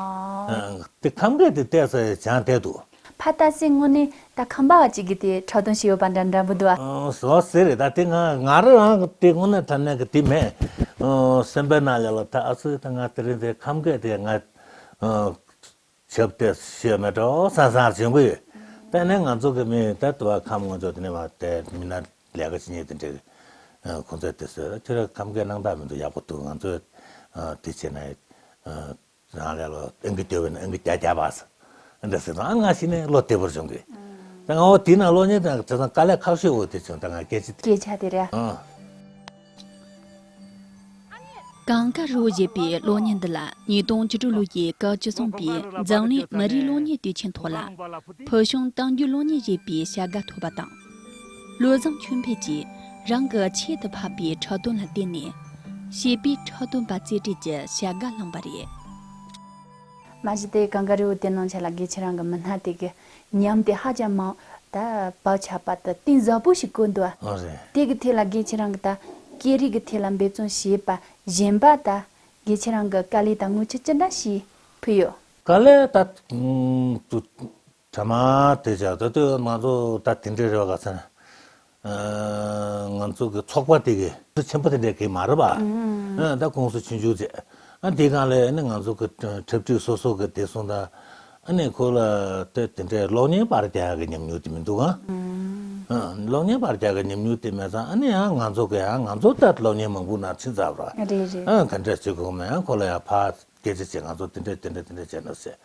ཨ། དེ་ཁམས་སྐད་དེ་ཏོག་ཙམ་སྦྱངས་བསྡད་འདུག་ཕ་ད་སེ་དངོས་གནས་ད་ཁམས་པ་བ་གཅིག་གིས་དེ་འཁྲབ་སྟོན་ཞུས་ཡོད་པ་འདྲ་འདྲ་པོ་འདུག་ཨ། ཨ། ཟོ་ཟེར་རེད། ད་དེ་ང་ང་རང་རང་གི་དེ་དངོས་གནས་དྲང་གནས་ཀྱི་དེ་མེད། ཨ། སེམས་པའི་ནང་ལ་ལ་ད་ཨ་ཙི་ད་ང་དེ་རིང་དེ་ཁམས་སྐད་དེ་ང་། ཨ། ཞབས་ཏེ་ཤེས་མེད་འགྲོ་ས་སང་བྱུང་གི་ཡོད། དེ་ནས་ང་ཚོ་གི་མི་ད་དུ་བ་ཁམས་ངོ་ཅོག་དེ་ནས་མ་དེ་མི་སྣ་ལས་ཀ་བྱེད་མཁན་དེ་འདྲས་ཁོང་ཚོས་དེ་ཟེར། ཁྱོད་རང་ཁམས་སྐད་སྣང་དག་མི་འདུག་ཡག་པོ་འདུག་ང་ཚོས་དེ་བྱས་ན་རང་ལས་ལོ་ཨང་ཀི་སྟོན་པ་ན་ཨང་ཀི་བརྒྱ་བརྒྱ་བ་ཟེར་འདྲ་ཟེར་དང་ང་ཤི་ནས་བློ་བདེ་པོར་བྱུང་གི། ད་ང་འོ་དེ་ན་གློག་བརྙན་དང་དེ་ཚང་དཀའ་ལས་ཁག་ཤོས་འོ་དེ་བྱུང་ད་ང་སྐད་ཆ་དེ། སྐད་ཆ་དེ་རེད། ཨང་། གངས་དཀར་རི་བོ་ཞེས་པའི་གློག་བརྙན་འདི་ལ་ཉིས་སྟོང་བཅུ་དྲུག་ལོ་ཡི་སྐབས་བཅུ་གསུམ་པའི་འཛམ་གླིང་མི་རིགས་གློག་བརྙན་དུས་ཆེན་ཐོག་ལ་ཕུལ་བྱུང་གཏམ་རྒྱུད་གློག་བརྙན་ཞེས་པའི་བྱ་དགའ་ཐོབ་པ་དང་། བློ་བཟང་ཆོས་འཕེལ་གྱིས་རང་གི་ཁྱད་དུ་འཕགས་པའི་འཁྲབ་སྟོན་ལ་བརྟེན་ནས་བྱིས་པའི་འཁྲབ་སྟོན་པ་རྩེ་གྲས་ཀྱི་བྱ་དགའ་བླངས་པ་རེད། མ་གཞི་དེ་གངས་དཀར་རི་བོ་དེ་ནང་ཆ་ལ་དགེ་ཆེ་རང་གི་མི་སྣ་དེ་གི་ཉམས་དེ་ཧ་ཅང་མང་། ད་བག་ཆགས་པ་དང་གཏིང་ཟབ་པོ་ཞིག་བཀོད་འདུག་ཨ། ཨོ་རེད། དེ་གི་ཐད་ལ་དགེ་ཆེ་རང་གི་ད་སྐད་རིགས་ཀྱི་ཐད་ལ་འབད་བརྩོན་བྱས་པ་གཞན་པ་ད་དགེ་ཆེ་རང་གི་དཀའ་ལས་དང་ངོ་ཆེ་ཅི་འདྲ་ཞིག་ཕུལ་ཡོད། དཀའ་ལས་ད་ཨུམ་དུ་དྲ་མ་དེ་བྱ་ད་དུ་ང་ཚོ་ད་དེ་འདྲའི་རེ་བ་ག་ཚོད་ན། ང་ཚོ་གི་ཚོགས་པ་དེ་གི་ཆེན་པོ་དེ་འདྲའི་གི་མ་རེད་པ། ཨ། ད་ཀུང་སི་ཆུང་ཆུང་བྱས། ཨ། དེ་གང་ལས་ནི་ང་ཚོ་གི་འཁྲབ་ཁྲིད་སོ་སོ་གི་དེ་སོང་ད། ཨ་ནི་ཁོ་ལ་དེ་དེ་འདྲའི་གློག་བརྙན་པར་རྒྱག་གི་ཉམས་མྱོང་དེ་མི་འདུག་ཨང་། ཨ། གློག་བརྙན་པར་རྒྱག་གི་ཉམས་མྱོང་དེ་མེད་ཙང་ཨ་ནི་ཡང་ང་ཚོ་གི་ཡང་ང་ཚོ་ད་གློག་བརྙན་མང་པོ་ནང་ཕྱིན་ཚར་བ། རེད་རེད། ཨ། ག་འདྲ་བྱེད་དགོས་མེད་ཡང་ཁོ་ལ་ཡང་ཕར་སྐད་ཆ་བྱས་ང་ཚོ་དེ་འདྲ་དེ་འདྲ་དེ་འདྲ་བྱས་ན་ཟེར།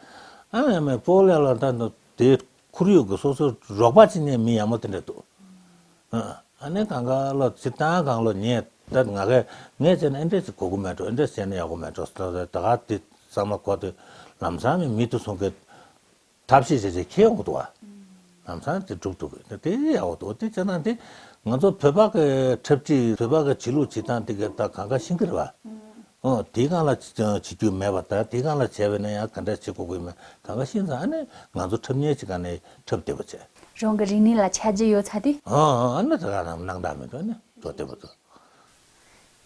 ཨ་ཡང་མེད་པོ་ལས་ལ་ད་དེ་ཁོར་ཡུག་གི་སོ་སོ་རོགས་པ་བྱེད་མཁན་མི་ཡག་མོ་དེ་འདྲ་འདུག་ཨ་ནི་གང་ག་ལོ་སྤྱིར་བཏང་གང་ལོ་ཉེས་ད་ང་གས་ངས་བྱས་ན་ཨེ་འདྲས་ཅིག་གོ་གི་མེད་འགྲོ། ཨེ་འདྲས་བྱས་ན་ཡག་པོ་མེད་འགྲོ། ད་ག་དེ་བསམ་བློ་འཁོར་དུས་ལམ་སང་མི་མི་དུ་སོང་གི་ཐབས་ཤེས་བྱས་བྱས་ཁྱེད་འོང་འདུག་ཨ། ལམ་སང་དེ་སྒྲུབ་ཐུབ་གི་དེ་ཡག་པོ་འདུག་དེ་བྱས་ན་དེ་ང་ཚོ་བོད་པ་གི་འཁྲབ་ཁྲིད་བོད་པ་གི་བྱེད་ལུགས་བྱེད་སྟངས་དེ་ག་ད་གང་ག་ཤེས་གི་རེད་བ། ཨོ་དེའི་སྒང་ལ་བྱེད་རྒྱུ་མེད་པ་ད་དེའི་སྒང་ལ་བྱས་པས་ན་ཡང་ག་འདྲ་བྱེད་དགོས་ཀྱི་མེད་གང་ག་ཤེས་ཙང་ཨ་ནི་ང་ཚོ་འཁྲབ་མཁན་ཅིག་ག་ནས་འཁྲབ་བསྡད་པ་བྱས། རང་གི་རིག་གནས་ལ་ཆ་རྒྱུས་ཡོད་ཚ་དེ། ཨ་ཨ་ཨ་ནི་ད་ག་རང་སྣང་དག་མི་འདུག་ཨ་ནི་འགྲོ་བསྡད་པ་འདུག་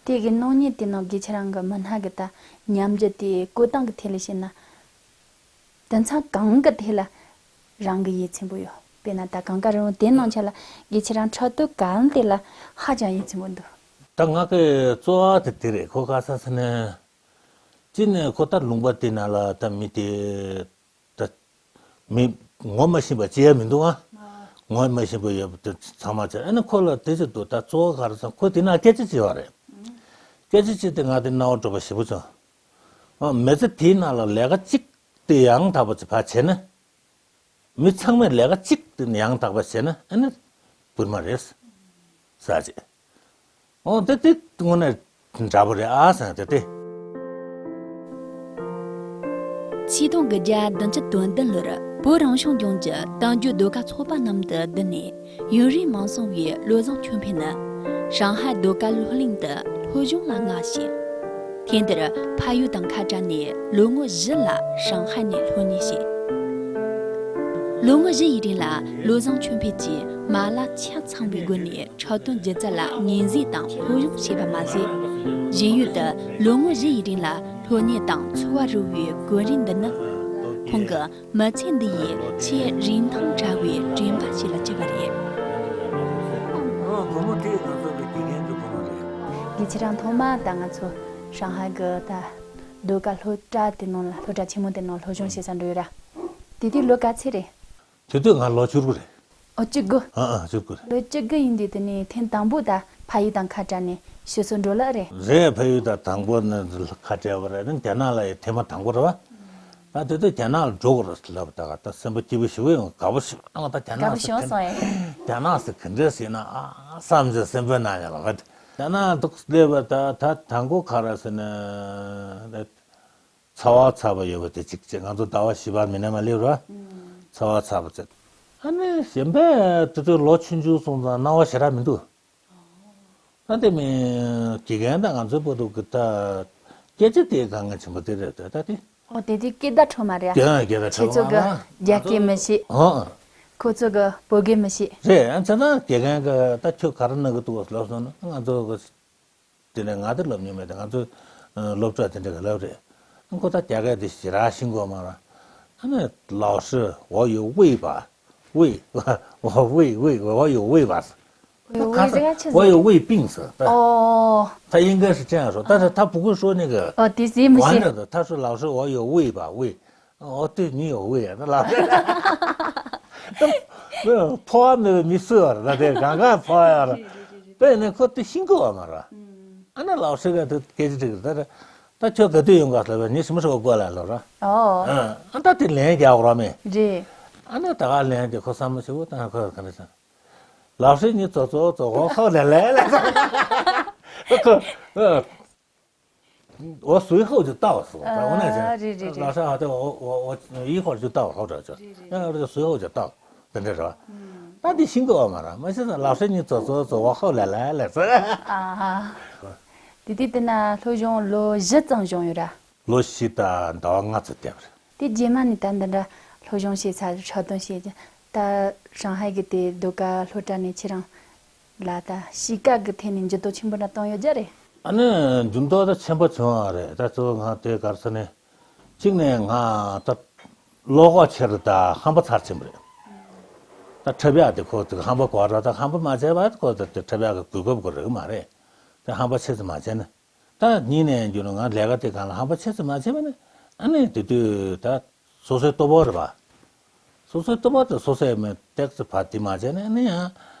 དེ་གི་གློག་བརྙན་དེ་ནང་དགེ་ཆེ་རང་གི་མི་སྣ་གི་ད་ཉམས་འགྱུར་དེ་བཀོད་སྟངས་གི་ཐད་ལ་བཤད་ན། དེང་སང་གང་གི་ཐད་ལ་རང་གི་ཡིད་ཆེན་པོ་ཡོད། དཔེར་ན་ད་གངས་དཀར་རི་བོ་དེ་ནང་ཆ་ལ་དགེ་ཆེ་རང་འཁྲབ་སྟོན་གང་དེ་ལ་ཧ་ཅང་ཡིད་ཆེན་པོ་འདུག་ད་ང་གི་གཙོ་བོ་དེ་དེ་རེད། ཁོ་ག་ས་ས་ནས་ཅི་ནས་ཁོ་ད་ལུང་པ་དེ་ན་ལ་ད་མི་དེ་ད་ མི་ངོ་མ་ཤེས་པ་ཅི་ཡང་མི་འདུག་ཨ། ངོ་མ་ཤེས་པ་ཡོད་པ་དེ་ཚང་མ་བྱས། ཨ་ནི་ཁོ་ལ་དེ་ཅི་འདུག་ད་གཙོ་བོ་ག་རེ་ཟེར་ན་ཁོ་དེ་ན་སྐད་ཆ་བྱས་པ་རེད། སྐད་ཆ་བྱས་ཏེ་ང་དེ་སྣང་བ་འགྲོ་བ་ཞེ་པོ་བྱུང་། ཨ་མི་ཚེ་དེའི་ནང་ལ་ལས་ཀ་གཅིག་དེ་ཡང་དག་པ་ཅིག་ཕར་བྱས་ན། མི་ཚང་མས་ལས་ཀ་གཅིག་དེ་ཡང་དག་པ་བྱས་ན་ཨ་ནི་བོད་མི་རེད་ཟེར་ཅིག་ཨོ་དེ་དེ་དངོས་གནས་འདྲ་པོ་རེད་ཨ་ཟེར་དེ་དེ། ཆིག་སྟོང་དགུ་བརྒྱ་བདུན་ཅུ་དོན་བདུན་ལོར་བོད་རང་སྐྱོང་ལྗོངས་ཀྱི་དཔལ་འབྱོར་ཟློས་གར་ཚོགས་པ་མཉམ་དུ་བསྡུས་ནས་ཡུན་རིང་མ་སོང་བའི་བློ་བཟང་ཆོས་འཕེལ་ནི་ཧྲང་ཧའེ་ཟློས་གར་སློབ་གླིང་དུ་སློབ་སྦྱོང་ལ་མངགས་ཤིང་། ཐེངས་འདིར་ཕ་ཡུལ་དང་ཁ་བྲལ་ནས་ལོ་ངོ་བཞི་ལ་ཧྲང་ཧའེ་ནས་སློབ་གཉེར་བྱས། ལོ་ངོ་བཞི་ཡི་རིང་ལ་བློ་བཟང་ཆོས་འཕེལ་གྱིས་མ་ལག་ཆ་ཚང་བའི་སྒོ་ནས་འཁྲབ་སྟོན་སྒྱུ་རྩལ་ལ་ཉན་གཟིགས་དང་སློབ་སྦྱོང་བྱས་པ་མ་ཟད། གཞན་ཡུལ་དུ་ལོ་ངོ་བཞི་ཡི་རིང་ལ་སློབ་གཉེར་དང་འཚོ་བ་རོལ་བའི་གོ་རིམ་འདི་ནི། ཁོང་གི་མི་ཚེ་འདི་ཡི་ཆེས་རིན་ཐང་བྲལ་བའི་དྲན་པ་ཞིག་ལ་གྱུར་པ་རེད། ཨོ། བུ་མོ་དེ་ང་ཚོ་གི་དགེ་རྒན་གྱི་བུ་མོ་རེད། ངས་ཁྱེད་རང་ཐོག་མ་ད་ང་ཚོ་ཧྲང་ཧའེ་གི་ད་ཟློས་གར་སློབ་གྲྭ་དེ་ནང་ལ་སློབ་གྲྭ་ཆེན་མོ་དེ་ནང་སློབ་སྦྱོང་བྱེད་ས་འགྲོ་ཡོད་ར། དེ་དུས་ལོ་ག་ཚོད་རེད། དེ་དུས་ང་ལོ་བཅུ་དགུ་རེད། ཨོ་བཅུ་དགུ། ཨ་ཨ་བཅུ་དགུ་རེད། ལོ་བཅུ་དགུ་ཡིན་དུས་དེ་ནས་ཐེངས་དང་པོ་ད་ཕ་ཡུལ་དང་ཁ་བྲལ་ནས་ཕྱི་སོ་འགྲོ་ལགས་རེད། རེད། ཕ་ཡུལ་དང་དང་པོ་ནས་ཁ་བྲལ་བ་རེད། རྒྱ་ནག་ལ་ཡི་ཐེངས་མ་དང་པོ་རེད་བ། ད་དེ་དུས་རྒྱ་ནག་ལ་འགྲོ་དགོས་རེད་ལབ། ད་ག་ད་སེམས་པ་སྐྱིད་པོ་ཞེ་པོ་ཡོང་། དགའ་པོ་ཞེ་པོ་ཡོང་། ད་རྒྱ་ནག་དགའ་པོ་ཞེ་པོ་སོང་ཨེ། རྒྱ་ནག་ཟེར་ག་འདྲ་ཟེར་ན་ཨ་བསམ་ཟེར་སེམས་པའི་ནང་ཡང་ལ་བ། རྒྱ་ནག་འདུག་སླེབས་པ་ད་ད་དང་པོ་ག་རེ་ཟེར་ན། ཚ་བ་ཚ་པོ་ཡོད་པ་དེ་གཅིག་བྱས། ང་ཚོ་ཟླ་བ་བཞི་བར་མི་ནས་མ་སླེབས་ར། ཚ་བ་ཚ་པོ་བྱས། ཨ་ནི་གཞན་པའི་དེ་ཚོའི་ལོ་ཆུང་ཆུང་སོང་ཙང་སྣང་བ་ཞེ་དྲག་མི་འདུག་ད་དེ་མིན་དགེ་རྒན་དང་ང་ཚོའི་བར་དུ་གི་ད་སྐད་ཆ་དེ་དཀའ་ངལ་ཆེན་པོ་དེ་རེད་འདུག་ད་དེ། ཨོ་དེ་དུས་སྐད་བརྡ་འཕྲོད་མ་རེད་ཨ། དེ་ཡང་སྐད་བརྡ་ཁྱེད་ཚོ་འཕྲོད་གི་མ་རེད། རྒྱ་སྐད་མི་ཤེས། ཨོ། ཁོ་ཚོ་གི་བོད་སྐད་མི་ཤེས། རེད། ཨ་བྱས་ན་དགེ་རྒན་གི་ད་ཁྱོད་ག་རེ་གནང་གི་འདུག་ལབ་སོང་ན་ང་ཚོ་གི་དེ་ནས་ང་དེ་སློབ་མྱོང་མེད་དེ། ང་ཚོ་སློབ་གྲྭ་དེ་འདྲ་གི་སློབ་རེད། ཁོ་ད་རྒྱ་སྐད་དེ་ཞེ་དྲག་ཤེས་ཀྱི་ཡོད་མ་རེད། ཨ་ནི་老师，我有胃吧，胃，我胃，胃，我有胃吧。 有胃这个确实。 我有胃病是吧？ 哦。 他应该是这样说，但是他不会说那个哦，对，对，没事。 完整的，他说老师，我有胃吧，胃。 哦，对，你有胃啊，那老师。 没有，怕那个没事了，那得刚刚怕呀了。对，那可得辛苦啊嘛，是吧？ ཨ་ནི་老师ག་དེ་སྐད་ཆ་དྲིས་ད། ད་ཁྱོད་ག་དུས་ཡོང་ག་ལབ་པས། 你什么时候过来了 ར། ཨོ། ཨ་ད་དེ་ལན་རྒྱག་རོགས་མེད། རེད། ཨ་ནི་ད་ག་ལན་དེ་ཁོ་བསམ་བློ་ཞིག་བཏང་། ཁོ་ག་རེ་ཟེར། 老师，你走走走，我后来来了。 ཁོ་ཨ། 我随后就到是吧？ ཨ། 我那天 རེད་རེད་རེད། 老师好的，我我我一会儿就到后边去。 那我就随后就到，等着是吧？ ད་འདི་ཤེས་ཀྱི་ཡོད་མ་རེད། མ་ཤེས་ན་老师你走走走，我后来来了。 ཨ། དེ་དུས་དེ་ན་སློབ་སྦྱོང་ལོ་བཞི་ཙམ་སྦྱོང་ཡོད་ར། ལོ་བཞི་དང་ཟླ་བ་ལྔ་ཙམ་བསྡད་པ་རེད། དེ་རྗེས་མ་ནས་ད་འདི་འདྲ་སློབ་སྦྱོང་བྱས་ཚར། འཁྲབ་སྟོན་བྱས། ད་ཧྲང་ཧའེ་གི་དེ་ཟློས་གར་སློབ་གྲྭ་ནས་ཁྱེད་རང་ལ་ད་གཤིས་ཀ་གི་ཐད་ནས་འགྱུར་ལྡོག་ཆེན་པོ་འདྲ་བཏང་ཡོད་རྒྱུ་རེད། ཨ་ནི་འགྱུར་ལྡོག་ད་ཆེན་པོ་བྱུང་བ་རེད། ད་གཙོ་བོ་ང་དེ་ག་རེ་ཟེར་ནས། གཅིག་ནས་ང་ད་བློ་ཁོག་ཆེ་རུ་དང་ཧམ་པ་ཚ་རུ་ཕྱིན་པ་རེད། ད་འཁྲབ་ཡག་དེ་ཁོ་ཚོས་ཧམ་པ་གོ་ར། ད་ཧམ་པ་མ་བྱས་པ་ཁོ་ཚོ་དེ་འཁྲབ་ཡག་གི་གོ་སྐབས་ཁོ་རག་གི་མ་རེད། དེ་ཧམ་པ་ཆེ་ཙམ་མ་བྱས་ན། ད་གཉིས་ནས་འགྱུར་ང་ལས་ཀ་དེ་སྒང་ལ་ཧམ་པ་ཆེ་ཙམ་མ་བྱས་པ་ན། ཨ་ནི་དེ་དུས་ད་སོ་སོའི་ལྟོ་ཕོག་རེད་པ། སོ་སོའི་ལྟོ་ཕོག་དེ་སོ་སོས་མི་ཏོག་ཙམ་ཕར་དེ་མ་བྱས་ན་ཨ་ནི་ཡང་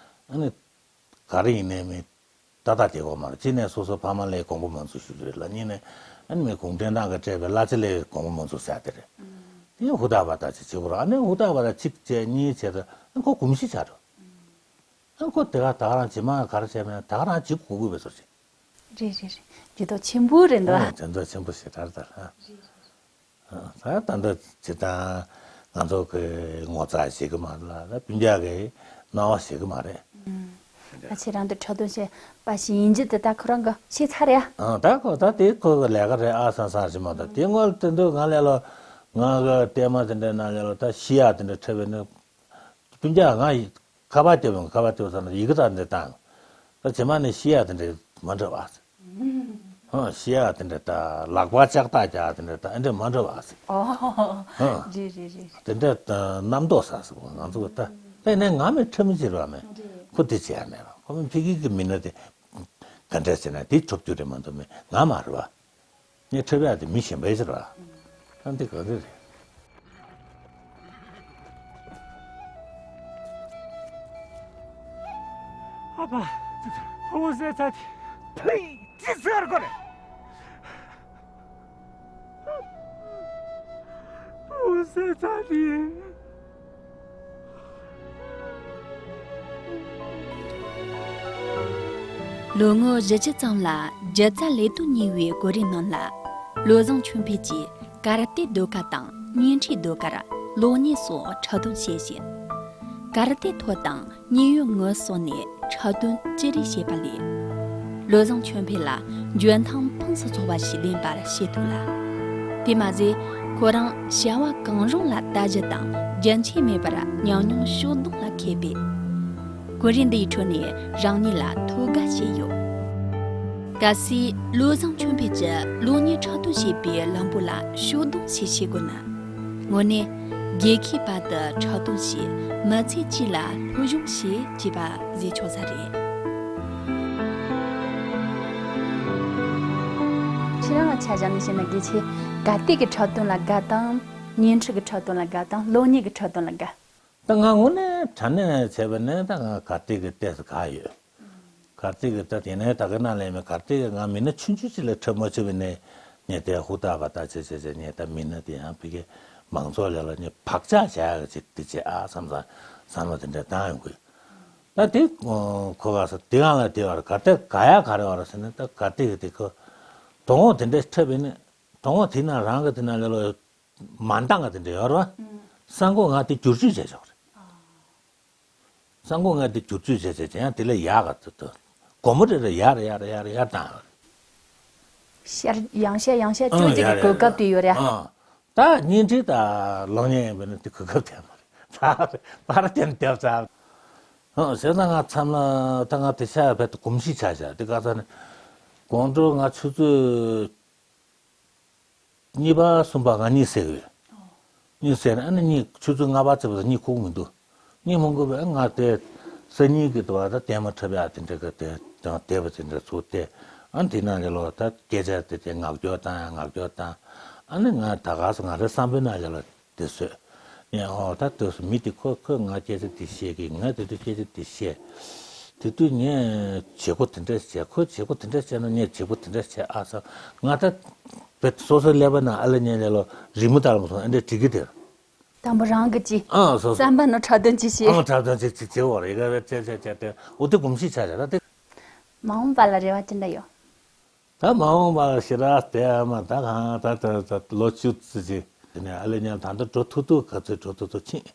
ཨ་ནི། ག་རེ་ཡིན་ནའི་མི་ཏག་ཏག་བསྡད་ཀྱི་ཡོད་མ་རེད། གཅིག་ནས་སོ་སོ་ཕ་མ་ལས་དགོངས་པ་མ་ཚོམ་ཞུ་རྒྱུ་རེད་ལ། གཉིས་ནས་ཨ་ནི་མི་གུང་ཁྲན་ཏང་གིས་སྤྲད་པའི་གླ་ཆ་ལས་དགོངས་པ་མ་ཚོམ་ཟེར་དེ་རེད། དེ་ཡང་ཧུར་ཐག་བར་ཐག་ཅིག་བྱེད་དགོས་རེད། ཨ་ནི་ཧུར་ཐག་བར་ཐག་གཅིག་བྱས་གཉིས་བྱས་ད་ཨ་ཁོ་གོམས་གཤིས་ཆགས་འགྲོ། ཨ་ཁོ་དེ་ག་ད་ག་རང་ཇེ་མང་ག་རེ་བྱས་པ་ཡིན་ན་ད་ག་རང་ཇེ་གོ་དགོས་པའི་བཟོ་ཅིག་རེད་རེད་རེད། འགྱུར་ལྡོག་ཆེན་པོ་རེད་འདུག་ཨ། ཨ་འགྱུར་ལྡོག་ཆེན་པོ་ཞེ་དྲག་རེད་ད། ཨ། ད་ད་ལྟ་སྤྱིར་བཏང་ང་ཚོ་གི་ངོ་ཚ་བྱེད་ཀྱི་མ་རེད་ལ། ད་སྤུན་ཀྱག་གི་སྣང་བ་བྱེད་ཀྱི་མ་རེད། ད་ཁྱེད་རང་དེ་འཁྲབ་སྟོན་བྱེད་པ་ཞིག་ཡིན་གྱི་དེ་ད་ཁོ་རང་གི་ཤེས་ཚར་རེད་ཨ། ཨ་ད་ཁོ་ད་དེ་ཁོ་གི་ལས་ཀ་རེད་ཨ་བསམ་བསམ་ཞིག་མ་གཏོགས། དེ་སྔོན་དེ་འདྲ་ང་ལས་ལོ་ང་གི་ལྟད་མོ་དེ་འདྲའི་ནང་ལས་ལོ་ད་ཤི་ཡག་དེ་འདྲ་འཁྲབ་པའི་ནི། སྤུན་ཀྱག་ང་ཡི་ཁ་པར་རྒྱབ་ཡོང་། ཁ་པར་རྒྱབ་ཚར་ན་ཡི་གེ་དག་འདི་བཏང་། ད་རྗེས་མ་ནས་ཤི་ཡག་དེ་འདྲ་མ་འདྲ་བ། ཧང་ཤི་ཡག་དེ་འདྲ་ད་ལག་པ་ལྕགས་ཐག་རྒྱག་དེ་འདྲ་ད་ཨེ་འདྲ་མ་འདྲ་བ་ཟེར། ཨོ། ཧང་། རེད་རེད་རེད། དེ་འདྲ་ད་རྣམ་རྟོག་ཟ་ཟེར་བ་ང་ཚོ་ད་ད་ཡིན་ནའི་ང་མི་ཁྲིམས་བྱེད་ར་མེད། རེད། ཁོ་དེ་བྱས་ཡ་མེད་པ། ཁོ་མི་ཕ་གི་གི་མི་སྣ་དེ་ག་འདྲ་བྱས་ན་དེ་འཁྲབ་རྒྱུ་རེད་མ་གཏོགས་མི་ང་མ་རེད་བ། ངས་འཁྲབ་ཡག་དེ་མི་གཞན་པའི་ཕྱིར་བ། ཨ་འདི་ག་རེ་རེད། ཚ་དེ། ཕི། ཅི་ཟེར་གོ་རེད། འོ་ཟེར་ཚ་དེ། ལོ་ངོ་བཞི་བཅུ་ཙམ་ལ་སྒྱུ་རྩལ་ལས་དོན་གཉེར་བའི་གོ་རིམ་ནང་ལ། བློ་བཟང་ཆོས་འཕེལ་གྱིས་ཀར་ཏེ་ཟློས་གར་དང་བརྙན་འཕྲིན་ཟློས་གར། གློག་བརྙན་སོགས་འཁྲབ་སྟོན་བྱས་ཤིང་། ཀར་ཏེ་ཐོག་དང་བརྙན་ཡོལ་ངོས་བཟུང་ནས་འཁྲབ་སྟོན་ཅི་རིགས་བྱས་པ་ལས། བློ་བཟང་ཆོས་འཕེལ་ལ་འཇོན་ཐང་ཕུན་སུམ་ཚོགས་པ་ཞིག་ལྡན་པར་ཤེས་ཐུབ་ལ། དེ་མ་ཟད། ཁོ་རང་བྱ་བ་གང་རུང་ལ་ལྟ་གཞི་དང་རྒྱུན་ཆད་མེད་པར་ཉམས་མྱོང་ཤུགས་ལྡན་ལ་མཁས་པས། གོ་རིམ་འདིའི་ཁྲོད་ནས་རང་ཉིད་ལ་ཐུགས་དགའ་བྱས་ཡོད། གལ་སྲིད་བློ་བཟང་ཆོས་འཕེལ་གྱིས་གློག་བརྙན་འཁྲབ་སྟོན་བྱེད་པའི་ལམ་བུ་ལ་ཤུགས་སྡོམ་ཞིག་བྱེད་དགོས་ན། དངོས་གནས་རྒྱལ་ཁའི་བར་དུ་འཁྲབ་སྟོན་བྱས། མི་ཚེ་གཅིག་ལ་སློབ་སྦྱོང་བྱས་ཅེས་པ་ཟེར་ཆོག་ས་རེད། ཁྱེད་རང་ལ་ཆ་བཞག་ནས་བཤད་ན། གལ་ཆེ་གར་སྟེགས་ཀྱི་འཁྲབ་སྟོན་ལ་དགའ་དང་། བརྙན་འཕྲིན་གྱི་འཁྲབ་སྟོན་ལ་དགའ་དང་། གློག་བརྙན་གྱི་འཁྲབ་སྟོན་ལ་དགའ། ད་ང་དངོས་གནས་དྲང་གནས་བྱས་པ་ན་ད་ང་གར་སྟེགས་ཀྱི་ལྟས་སུ་དགའ་ཡོད། གར་སྟེགས་ཀྱི་ད་དེ་ནས་ད་ག་ནང་ལས་མེད། གར་སྟེགས་ཀྱི་ང་མི་སྣ་ཆུང་ཆུང་ཅིག་ལས་འཁྲབ་མ་བྱུང་བའི་ནས་ངས་དེ་ཧུར་ཐག་པ་ད་བྱས་བྱས་བྱས་ངས་ད་མི་སྣ་དེ་ཡང་ཕ་གི་མང་ཚོགས་ལ་ལ་ངས་བག་ཆགས་བྱ་ཡག་ཅིག་དེ་བྱས་ཨ་བསམ་བསམ་བསམ་བློ་དེ་འདྲ་བཏང་ཡོང་གི། ད་དེ་ཁོ་ག་ས་དེ་གང་ལ་དེ་བར་གར་སྟེགས་དགའ་ཡག་ག་རེ་བར་ཟེར་ན། ད་གར་སྟེགས་ཀྱི་དེ་ཁོ་དོ་དགོང་དེ་འདྲ་འཁྲབ་པའི་ནས་དོ་དགོང་དེ་ན་རང་གི་དེ་ན་ལ་ལ། མ་འདང་ང་དེ་འདྲ་ཡོད་རེད་བ། ཨང་། སང་དགོང་ང་དེ་བསྒྱུར་བཅོས་བྱས་ཆོག་རེད། ཨ། སང་དགོང་ང་དེ་བསྒྱུར་བཅོས་བྱས་བྱས་བྱས་ཡང་དེ་ལས་ཡག་ག་ཚོད་དུ། སྒོར་མོ་རེ་རེ་ཡར་ཡར་ཡར་ཡར་བཏང་ཡོད་རེད། ཤར་ཡང་ཤར་ཡང་ཤར་ཨང་། བཅོས་བྱེད་ཡར་ཀྱི་གོ་ཡར་སྐབས་དེ་ཡོད་རེད། ཨང་། ད་བརྙན་འཕྲིན་དང་གློག་བརྙན་ཡིན་པ་ན་དེ་གོ་སྐབས་དེ་མ་རེད། ད་པར་དེ་འདེབས་ཚར། ཨང་། བྱས་ཙང་ང་མཚམས་ལ་ད་ང་དེ་ཤ་ཡ་བེད་དུ་གོམས་གཤིས་ཆགས་བཞག་དེ་ག་ས་ནས་དགོང་དྲོ་ང་ཆུ་ཚོད། གཉིས་པ་གསུམ་པ་ང་གཉིད་སད་ཡོད། གཉིད་སད་ནས་ཨ་ནི་གཉིད་ཆུ་ཚོད་ལྔ་པ་བརྩིས་པ་དང་གཉིད་ཁུག་མི་འདུག་གཉིད་མི་ཁུག་པས་ང་དེ་སང་ཉིན་གྱི་དུ་བ་ད་ལྟད་མོ་འཁྲབ་ཡག་དེ་འདྲ་གི་དེ་དང་དེ་བ་དེ་འདྲ་ཚུགས་ཏེ། ཨ་ནི་དེ་ནང་གི་ལོ་ད་སྐད་ཆ་དེ་དེ་ངག་སྐྱོར་བཏང་ཡག་ངག་སྐྱོར་བཏང་། ཨ་ནི་ང་ད་ག་སེ་ང་རའི་བསམ་པའི་ནང་ལ་ལ་དེ་བཟོས། ངས་ཨོ་ད་དུས་སུ་མི་དེ་ཁོ་ཁོས་ང་སྐད་ཆ་དེ་བཤད་གི། ང་དེ་དུས་སྐད་ཆ་དེ་བཤད། དེ་དུས་ངས་བྱེད་སྒོ་དེ་འདྲ་བྱས། ཁོས་བྱེད་སྒོ་དེ་འདྲ་བྱས་ན་ངས་བྱེད་སྒོ་དེ་འདྲ་བྱས་ཨ་བསམ། ང་ད་བེད་སོ་སོའི་ཀླད་པ་ནང་ཨ་ལེ་ཉེ་ལེ་ལོ་རི་མོ་ལྟར་མ་སོང་ཨ་འདྲ་བྲིས་གི་དེར། དང་པོ་རང་གི་ཅི། ཨ་སོ་སོ། བསམ་པ་ནང་འཁྲབ་སྟོན་ཅི་བྱེད། ཨ་འཁྲབ་སྟོན་ཅི་ཅི་བྱེད་བར་ཡི་ག་བེད་བྱས་བྱས་བྱས་ཏེ་འོ་དེ་གོམས་གཤིས་ཆགས་བྱས་ད་དེ། མ་འོངས་པ་ལ་རེ་བ་ཅི་འདྲ་ཡོད། ད་མ་འོངས་པ་ལ་ཞེ་དྲག་བལྟས་ཡ་མ་ད་གང་ད་ད་ད་ལོ་བཅུ་ཙམ་ཅིག་དེ་ནས་ཨ་ལེ་ཉམས་ད་ད་འགྲོ་ཐུབ་ཐུབ་ག་ཚོད་འགྲོ་ཐུབ་ཐུབ་ཕྱིན།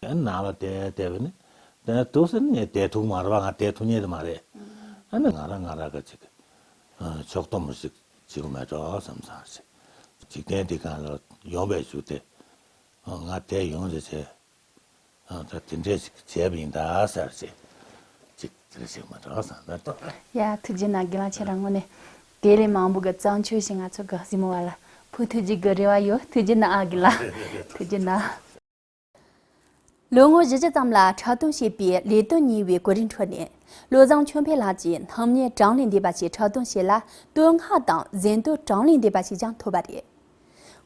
ཨ་ནང་ལ་བསྡད་བསྡད་པ་ནི་དེ་ནས་འདུག་ཟེར་ནས་བསྡད་ཐུབ་མ་རེད་པ། ང་བསྡད་ཐུབ་ཉེན་དུ་མ་རེད། ཨ་ནི་ང་རང་ང་རང་ག་ཅིག་ཕྱོགས་བསྡོམས་ཞིག་བྱེད་དགོས་མེད་འགྲོ་བསམ་སོང་ཞིག་འཇིག་རྟེན་འདི་སྒང་ལ་ཡོང་བའི་གཞུག་དེ་ང་བསྡད་ཡོང་ཟེར་བྱས། ཨ་ད་དེ་འདྲས་ཞིག་བྱས་པ་ཡིན་ད་ཟེར་ཅིག་ཅིག་དེ་འདྲས་ཞིག་མ་གྲགས་སང་ད་ལྟ། ཡ་ཐུགས་རྗེ་གནང་རྒན་ལགས། ཁྱེད་རང་ངོས་ནས་དེ་ལས་མང་པོ་གི་བརྩམས་ཆོས་ཤིག་ང་ཚོ་གི་གཟིགས་མོ་བ་ལ་ཕུལ་ཐུབ་རྒྱུ་གི་རེ་བ་ཡོད། ཐུགས་རྗེ་གནང་ཨ་རྒན་ལགས། ཐུགས་རྗེ་གནང་། ལོ་ངོ་བཞི་བཅུ་ཙམ་ལ་འཁྲབ་སྟོན་བྱས་པའི་ལས་དོན་གཉེར་བའི་གོ་རིམ་ཁྲོད་ནས་བློ་བཟང་ཆོས་འཕེལ་ལགས་ཀྱིས་སྣང་བརྙན་གྲངས་ལས་འདས་པ་ཞིག་འཁྲབ་སྟོན་བྱས་ལ་བསྟོད་བསྔགས་དང་གཟེངས་བསྟོད་གྲངས་ལས་འདས་པ་ཞིག་ཀྱང་ཐོབ་པ་རེད།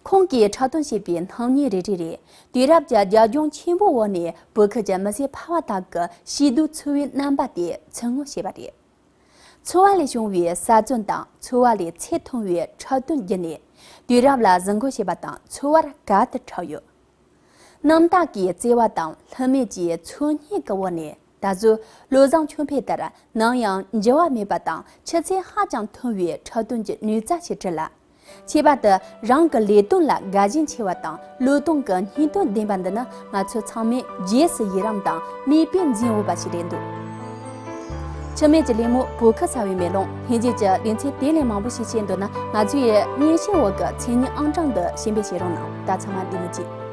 ཁོང་གིས་འཁྲབ་སྟོན་བྱས་པའི་སྣང་བརྙན་རེ་རེ་རེ་དུས་རབས་ཀྱི་རྒྱབ་ལྗོངས་ཆེན་པོའི་འོག་ནས་བོད་ཁུལ་གྱི་མི་སེར་ཕལ་བ་དག་གི་བྱིས་དུས་འཚོ་བའི་རྣམ་པ་དེ་ཚུར་ངོ་ཤེས་པ་རེད། འཚོ་བ་ལས་བྱུང་བའི་ཟ་ཚོད་དང་འཚོ་བ་ལས་ཚད་ཐུང་བའི་འཁྲབ་སྟོན་བརྒྱུད་ནས་དུས་རབས་ལ་གཟིགས་འགོད་བྱས་པ་དང་འཚོ་བར་དགའ་སྟེ་འཁྲབ་ཡོད། རྣམ་དག་གི་བརྩེ་བ་དང་ལྷད་མེད་ཀྱི་འཚོལ་སྙེག་གི་འོག་ནས་ད་གཟོད་བློ་བཟང་ཆོས་འཕེལ་ལྟར་ནམ་ཡང་འགྱུར་བ་མེད་པ་དང་ཆུ་ཚད་ཧ་ཅང་མཐོ་བའི་འཁྲབ་སྟོན་གྱི་ནུས་རྩལ་ཞིག་བསྒྲུབས་ལ། ཁྱད་པར་དུ་རང་གི་ལས་དོན་ལ་དགའ་ཞེན་ཆེ་བ་དང་བློས་གཏོང་གི་སྙིང་སྟོབས་ལྡན་པ་འདི་ནི་ང་ཚོ་ཚང་མས་རྗེས་སུ་ཡི་རང་དང་མིག་དཔེ་འཛིན་འོས་པ་ཞིག་རེད་འདུག་འཆི་མེད་ཀྱི་གླེང་མོལ་བོད་ཁ་ཚ་བའི་མེ་ལོང་། ལྷན་རྒྱས་ཀྱིས་ལེ་ཚན་དེ་ལས་མང་པོ་ཞིག་བཤད་འདོད་ན་ང་ཚོའི་མཉེན་ཆས་འོག་གི་མཚན་ཉིད་ཨང་གྲངས་འདི་ཞིབ་འབེལ་བྱེད་རོགས་གནང་། ད་ཚང་མ་བདེ་མོ་བྱོས།